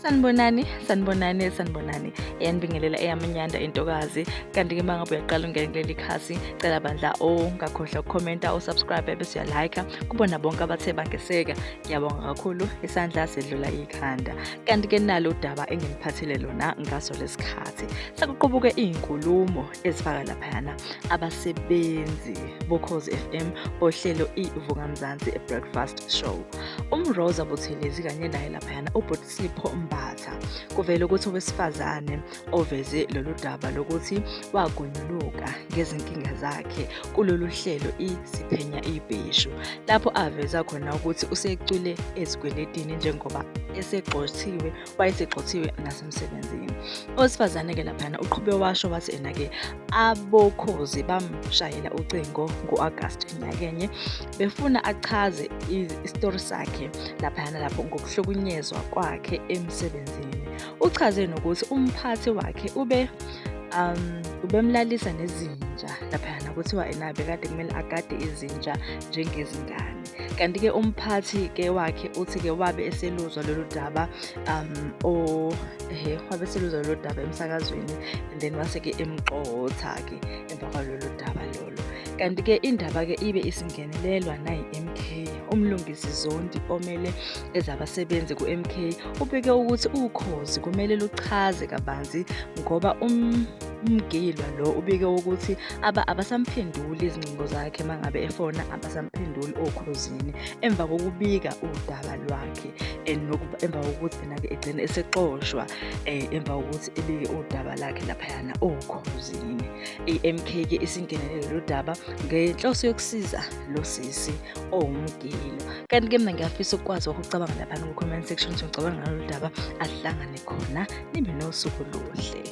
Sanibonani, sanibonani, sanibonani. Eyanibingelela eyamanyanda intokazi. Kanti-ke uma ngabe uyaqala ungene kuleli khasi, cela bandla ungakhohlwa ukukhomenta, usubscribe bese uyalayikha kubona bonke abathe bangeseka. Ngiyabonga kakhulu, isandla sedlula ikhanda. Kanti-ke nalo udaba enginiphathele lona ngaso lesikhathi. Sekuqubuke iy'nkulumo ezifaka laphayana abasebenzi boKhozi FM bohlelo iVuka Mzansi Breakfast Show. UMroza Buthelezi kanye naye laphayana uBhuti Sipho Mbatha. Kuvele ukuthi owesifazane oveze lolu daba lokuthi wagonyuluka ngezinkinga zakhe kulolu hlelo iSiphenya Ibheshu, lapho aveza khona ukuthi usecwile ezikweletini njengoba esegxothiwe wayesegxothiwe nasemsebenzini. Owesifazane-ke laphana uqhube washo wathi ena-ke abokhozi bamshayela ucingo ngo-Agasti nyakenye befuna achaze isitori sakhe laphayana lapho ngokuhlukunyezwa kwakhe emsebenzini. Uchaze nokuthi umphathi wakhe ube ubemlalisa nezinja laphayana kuthiwa ena bekade kumele agade izinja njengezingane. Kanti-ke umphathi-ke wakhe uthi-ke wabe eseluzwa lolu daba o ehe wabe eseluzwa lolu daba emsakazweni and then wase-ke emxotha-ke emva kwalolu daba lolo. Kanti-ke indaba-ke ibe isingenelelwa nayi-MK. UMlungisi Zondi omele ezabasebenzi ku-MK ubike ukuthi ukhozi kumele luchaze kabanzi ngoba umgilwa lo ubike ukuthi aba abasamphenduli izingcingo zakhe mangabe efona abasamphenduli okhozini emva kokubika udaba lwakhe emva kokuthi ena-ke egcine esexoshwa emva kokuthi ebike udaba lakhe laphayana okhozini. I-MK-ke isingenele lolu daba ngenhloso yokusiza lo sisi owumgilo. Kanti-ke mina ngiyafisa ukukwazi wakho ukucabanga laphana ku-comment section ukuthi ngicabanga ngalolu daba, ahlangane khona nibe nosuku oluhle.